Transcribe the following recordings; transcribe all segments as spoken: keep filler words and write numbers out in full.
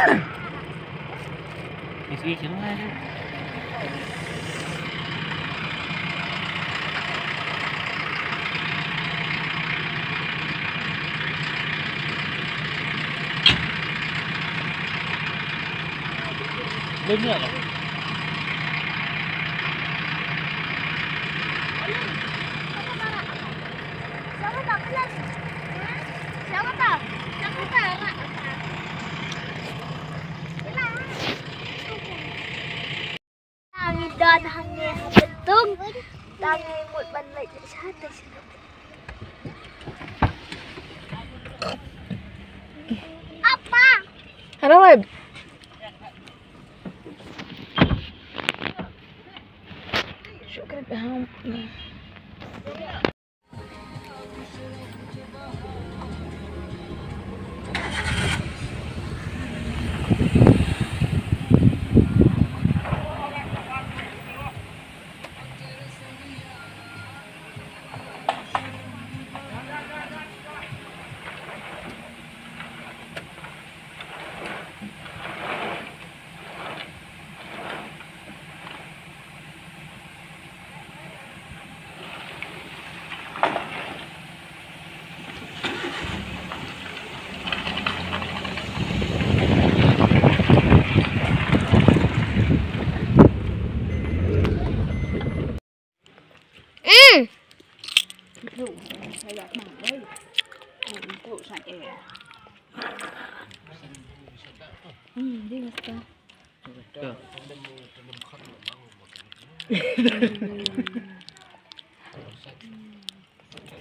Ngi don hangne ha Bentung. Tang ngi mut ban leit sha shatei sha. Apa? Hello, babe. Shukran. Mm.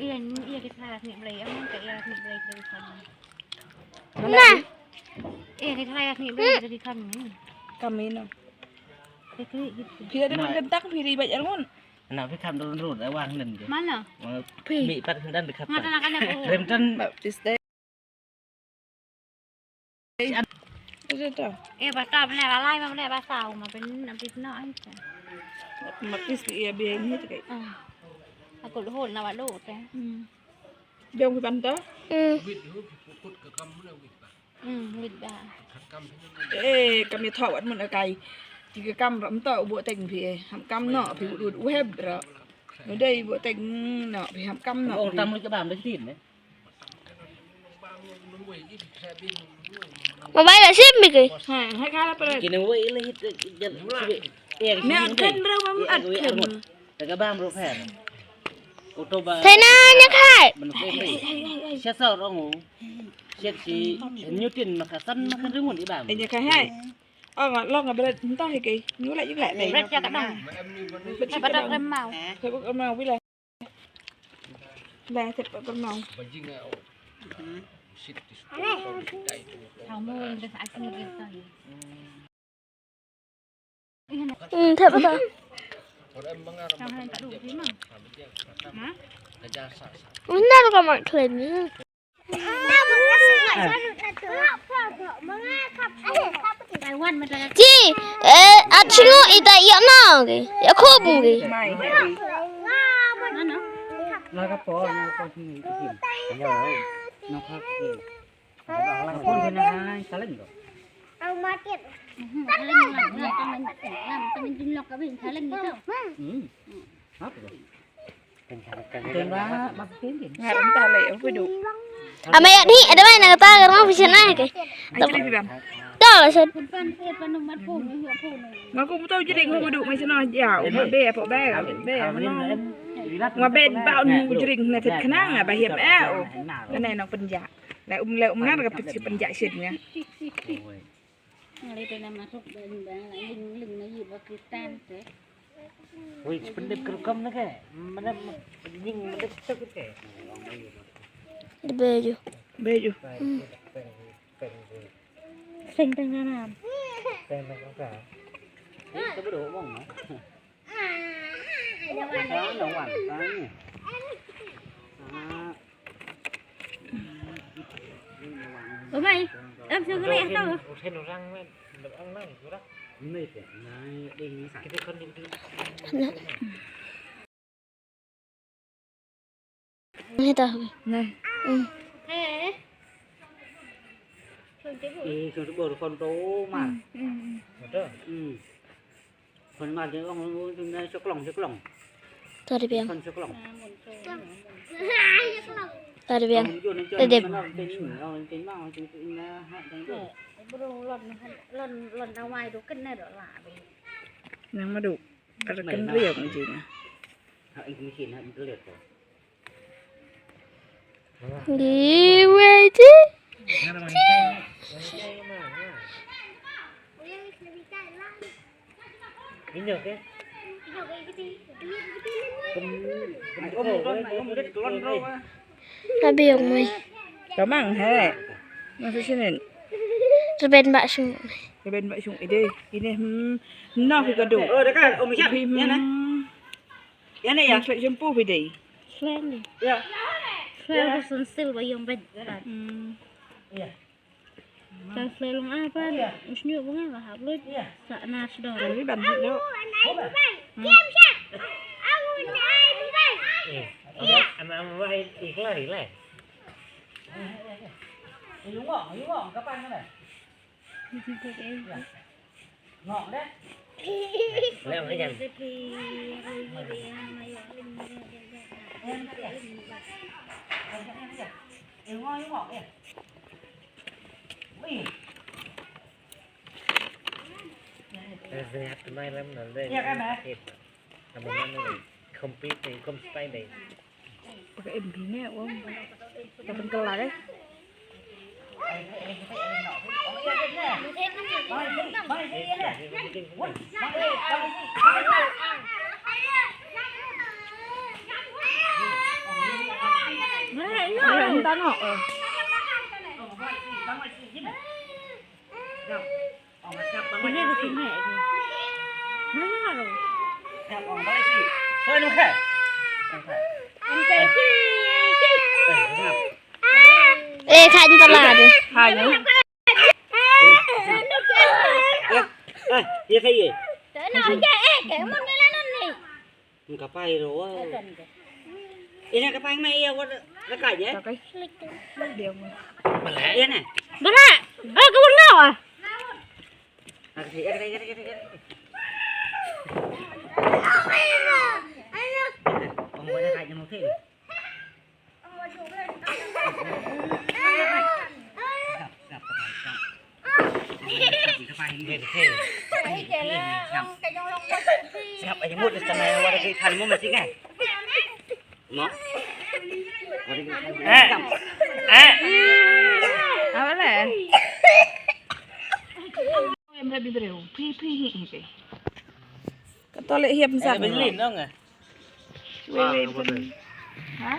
Ïa, ïa ki thlai lak ni blei, ïa, ka ïa lak ni blei, blei kan. Nah. Ïa, ki thlai lak ni blei, blei kan. Kami no. Phi ada makan tak, phi ribat arngun. Anak phi kham dong rut, eh, wang nen je. Mana? Phi. Mi pat hendan dekat. Ngata nak anak. Remtan. Baptis deh. Itu tu. Eh, bata benda lalai, benda basa, uma pen, nanti pernah aja. Baptis di ia biar ini tu kai. Ah. Aku luhur nak buat luhur teh. Hmm. Jom phi panta. Hmm. Hmm, wit ba. Eh, kam ïa thoh wat mun akai. Ti ka kam ram to u buh teng phi, eh. Ham kam no phi u dud u heb ro. Nudai buh teng no phi ham kam no. Ong tam lu ka bam da tin ne. Mobile la sim bi ke. Ha, hai kala pala. Kine wei le hit jal. Ne kan bro mam at kan. Daga bam ro pher. Uto ba. Thena nya khai. Sha sa rong u. Sha ki nyutin maka san maka ringun i bam. Nya khai hai. Oh, long a bret ntah ki. Nyu la yu la. Bret ya kadang. Bret ya kadang. Remau. Bret remau bila. La tep remau. Kamu dah asli gitu. Hmm, thep ba. Unda ka mat khlem ni. Ji, eh, at shingo ita ïa na ke. Ïa khop ke. La ka por na ko sini. No ka ke. Ang market. Apa tu? Tengah, makin. Ngarang tale, apa tu? Ama ya ni, ada mana kata orang bisa naik ke? Tahu lah, Sen. Ngaku mu tau jering, ngaku duk mai sana ja. Uma be apa be, be mana? Ngabe ba nu jering na tet kena ngaba hiam eh. Kana nang penjak. La um la um nar ka pit si penjak shin nga. Ngali te na masuk dan ba ling ling na yi ba Kristen te. Wei, pendep kerukam na ke. Mana nying pendep tu ke. Beju. Beju. Sing tengah nam. Sing tengah nam. Itu baru ngomong. Ơ mày, em chưa có lẽ tao. Nè. Nè. Eh, song tu baru kon tu mar. Hmm. Kon mar dia orang tu na sekelong, sekelong. Tadi biang. Kon sekelong. Tadi biang. Tadi. Bro, lon, lon, lon awai tu kena dah lah. Nang madu. Ada kendriak macam ni. Ha, ini sini, ha, ini lihat tu. Di weji. Abi yang mai. Tamang he. Masuk sini. Reben bak sung. Reben bak sung. Ide, ini hmm. Nah, kita tu. Oh, dekat. Oh, misal. Ya, nah. Ya, ni ya. Slek jempu bidai. Slek ni. Ya. Slek ya. Sun sil ba yang bed. Hmm. Ya. Kan slek long apa? Ya. Usnyu bunga lah hablut. Ya. Sa nas dong. Ini ban hidup. Ama ama wahid ikhlas ikhlas. Ayo ngok, ayo ngok, kapan mana? Complete, complete. Pakai em gini ya, Om. Kita pengkel lah, eh. Nah, iya. Nah, entah no. Ini di sini. Mana lo? Eh, kha ni tala de. Kha ni. Eh, eh, ya kha ye. Ka pai ro. Ina ka pai mai ya, wat ka kai ya. Ka kai. Dia mo. Bala ya na. Bala. Ah, ka won ngawa. Ka kai, ka kai, ka kai, ka kai. Ong wala kai mo kai. Sngap aja mut, tang ai wada ki khan mo masih kan. No. Eh. Eh. Apa le? Em rabi breu. Phi phi hi hi. Ka tole hiap sa. Beli no nga. Wei wei. Ha?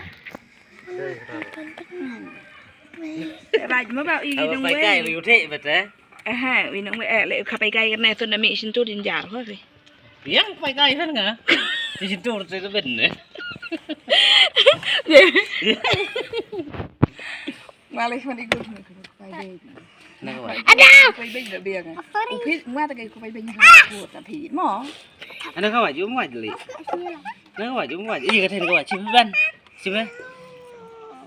Raj mo ba i nong wei. Kai riu the bete. Aha, i nong wei, eh, le ka pai kai ne tu na mi sin tu din jar ho. Yang pai kai kan nga. Sin tu tu ben ne. Malay man igu. Ada. Ko bai beng da biang. Sorry. U phi ma ta kai ko bai beng ha ko ta phi mo. Ana ka waj, um waj li. Na ka waj, um waj. Iya ka then ka waj. Chiban. Chiban.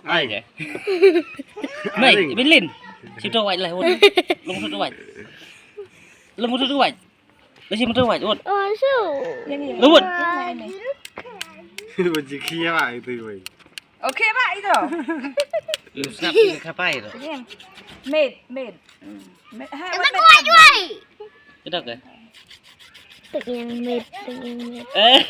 Ai je. Mai, Bilin. Chip to waj lah. Long to waj. Long to waj. Lasi mata waj, ot. Oh, so. Lewat. Baji kia ba itu wai. Okay ba itu. Lu snap ni ka pai tu. Made, made. Made. Ha, tak kuat wai. Kita ke? Tak yang made, tak yang made. Eh.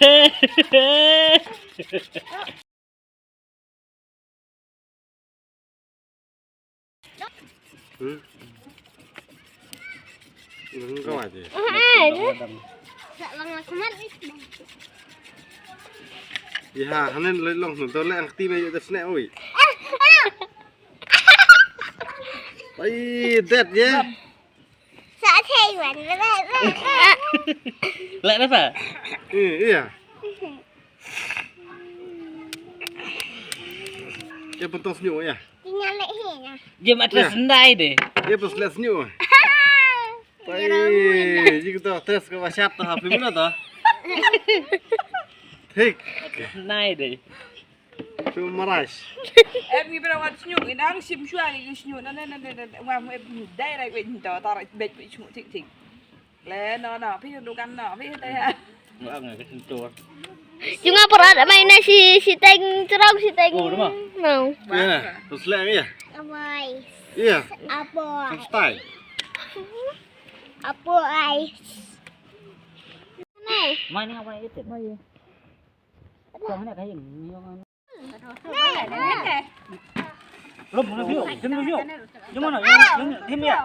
Hmm. Ini kau aja. Ya, hanen lelong nonton le aktif aja dah snack oi. Ai, det ya. Sa thei wan. Lek dah apa? Eh, iya. Ya pentos nyu ya. Tinggal lek hi ya. Dia mat terus ndai deh. Ya pas les nyu. Pai, ji kita tes ke wasyat tu ha film tu. Hik. Ndai deh. Shu marais. Em ngi bro wan sñiuh, ngi nang sim shuwa ngi sñiuh. Na na na na na. Wa mu em dai rai wei nto tar bet wei sñiuh tik tik. Le no no, phi dukan no, phi te ha. Nggak nggak kesentuh. Cuma perat mai na si si teng cerong si teng. Oh, rumah. Mau. Iya, terus lagi ya? Apoy. Iya. Apoy. Terus tai. Apoy. Nih. Mai ni apa itu? Mai. Kau nak kain? Rum, rum, rum, rum, rum. Jom mana? Jom, jom, jom ya.